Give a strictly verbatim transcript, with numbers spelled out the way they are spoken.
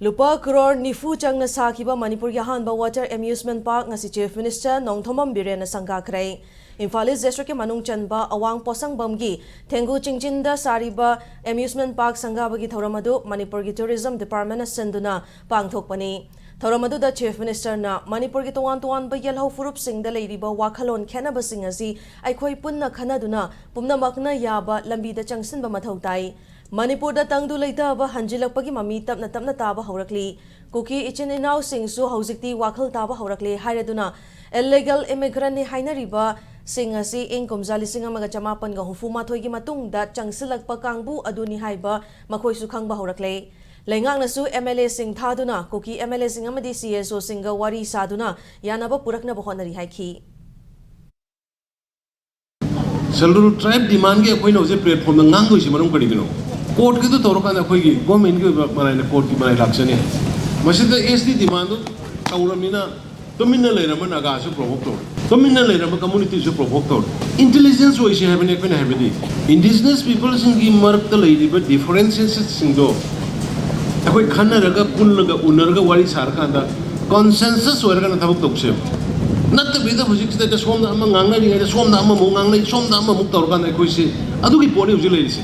ꯂꯨꯄꯥ ꯀ꯭ꯔꯣꯔ ꯅꯤꯐꯨ ꯆꯪꯅ ꯁꯥꯈꯤꯕ ꯃꯅꯤꯄꯨꯔꯒꯤ ꯑꯍꯥꯟꯕ water amusement park ꯉꯁꯤ Chief Minister Nongthombam ꯕꯤꯔꯦꯟꯅ ꯁꯪꯒꯥꯈ꯭ꯔꯦ꯫ Imphal East District ꯀꯤ ꯃꯅꯨꯡ ꯆꯟꯕ ꯑꯋꯥꯡ ꯄꯣꯠꯁꯪꯕꯝꯒꯤ ꯊꯦꯡꯒꯨ ꯆꯤꯡꯖꯤꯟꯗ ꯁꯥꯔꯤꯕ amusement park ꯁꯪꯒꯥꯕꯒꯤ ꯊꯧꯔꯝ ꯑꯗꯨ ꯃꯅꯤꯄꯨꯔꯒꯤ Tourism Department ꯅ ꯁꯤꯟꯗꯨꯅ ꯄꯥꯡꯊꯣꯛꯄꯅꯤ꯫ ꯊꯧꯔꯝ ꯑꯗꯨꯗ Chief Minister ꯅ ꯃꯅꯤꯄꯨꯔꯒꯤ ꯇꯣꯉꯥꯟ ꯇꯣꯉꯥꯟꯕ ꯌꯦꯜꯍꯧ ꯐꯨꯔꯨꯞꯁꯤꯡꯗ ꯂꯩꯔꯤꯕ ꯋꯥꯈꯜꯂꯣꯟ ꯈꯦꯠꯅꯕꯁꯤꯡ ꯑꯁꯤ ꯑꯩꯈꯣꯏ ꯄꯨꯟꯅ ꯈꯟꯅꯗꯨꯅ ꯄꯨꯝꯅꯃꯛꯅ ꯌꯥꯕ ꯂꯝꯕꯤꯗ ꯆꯪꯁꯤꯟꯕ ꯃꯊꯧ ꯇꯥꯏ꯫ ꯃꯅꯤꯄꯨꯔꯗ ꯇꯪꯗꯨ ꯂꯩꯇꯥꯕ ꯍꯟꯖꯤꯜꯂꯛꯄꯒꯤ ꯃꯃꯤ ꯇꯞꯅ ꯇꯞꯅ ꯇꯥꯕ ꯍꯧꯔꯛꯂꯤ꯫ ꯀꯨꯀꯤ ꯏꯆꯤꯟ ꯏꯅꯥꯎꯁꯤꯡꯁꯨ ꯍꯧꯖꯤꯛꯇꯤ ꯋꯥꯈꯜ ꯇꯥꯕ ꯍꯧꯔꯛꯂꯦ ꯍꯥꯏꯔꯗꯨꯅ illegal immigrant ꯅꯤ ꯍꯥꯏꯅꯔꯤꯕꯁꯤꯡ ꯑꯁꯤ ꯏꯪ ꯀꯨꯝꯖꯥ ꯂꯤꯁꯤꯡ ꯑꯃꯒ ꯆꯃꯥꯄꯟꯒ ꯍꯨꯝꯐꯨ ꯃꯥꯊꯣꯏꯒꯤ ꯃꯇꯨꯡꯗ ꯆꯪꯁꯤꯜꯂꯛꯄ ꯀꯥꯡꯕꯨ ꯑꯗꯨꯅꯤ ꯍꯥꯏꯕ ꯃꯈꯣꯏꯁꯨ ꯈꯪꯕ ꯍꯧꯔꯛꯂꯦ꯫ ꯂꯩꯉꯥꯛꯅꯁꯨ MLA ꯁꯤꯡ ꯊꯥꯗꯨꯅ ꯀꯨꯀꯤ MLA ꯁꯤꯡ ꯑꯃꯗꯤ CSO ꯁꯤꯡꯒ ꯋꯥꯔꯤ ꯁꯥꯗꯨꯅ ꯌꯥꯅꯕ ꯄꯨꯔꯛꯅꯕ ꯍꯣꯠꯅꯔꯤ ꯍꯥꯏꯈꯤ꯫ Scheduled tribe demand ꯒꯤ ꯑꯩꯈꯣꯏꯅ ꯍꯧꯖꯤꯛ platform ꯗ ꯉꯥꯡꯗꯣꯏꯁꯤ ꯃꯔꯝ ꯀꯔꯤꯒꯤꯅꯣ? Court ꯀꯤꯗꯨ ꯇꯧꯔꯀꯥꯟꯗ ꯑꯩꯈꯣꯏꯒꯤ government ꯀꯤ ꯑꯣꯏꯕ ꯃꯔꯥꯏꯅ court ꯀꯤ ꯃꯔꯥꯏ ꯂꯥꯛꯆꯅꯤ꯫ ꯃꯁꯤꯗ ST demand ꯗꯨ ꯇꯧꯔꯕꯅꯤꯅ ꯇꯨꯃꯤꯟꯅ ꯂꯩꯔꯝꯕ ꯅꯥꯒꯥꯁꯨ provoke ꯇꯧꯔꯦ, ꯇꯨꯃꯤꯟꯅ ꯂꯩꯔꯝꯕ community ꯁꯨ provoke ꯇꯧꯔꯦ꯫ Intelligence ꯑꯣꯏꯁꯤ ꯍꯥꯏꯕꯅꯤ ꯑꯩꯈꯣꯏꯅ ꯍꯥꯏꯕꯗꯤ, indigenous people ꯁꯤꯡꯒꯤ ꯃꯔꯛꯇ ꯂꯩꯔꯤꯕ differences ꯁꯤꯡꯗꯣ ꯑꯩꯈꯣꯏ ꯈꯟꯅꯔꯒ, ꯄꯨꯜꯂꯒ, ꯎꯅꯔꯒ ꯋꯥꯔꯤ ꯁꯥꯔꯀꯥꯟꯗ consensus ꯑꯣꯏꯔꯒꯅ ꯊꯕꯛ ꯇꯧꯁꯦꯕ꯫ ꯅꯠꯇꯕꯤꯗ ꯍꯧꯖꯤꯛꯁꯤꯗ ꯁꯣꯝꯗ ꯑꯃ ꯉꯥꯡꯅꯔꯤꯉꯩꯗ ꯁꯣꯝꯗ ꯑꯃꯃꯨꯛ ꯉꯥꯡꯅꯩ, ꯁꯣꯝꯗ ꯑꯃꯃꯨꯛ ꯇꯧꯔꯀꯥꯟꯗ ꯑꯩꯈꯣꯏꯁꯤ ꯑꯗꯨꯒꯤ ꯄꯣꯠꯅꯤ ꯍꯧꯖꯤꯛ ꯂꯩꯔꯤꯁꯦ꯫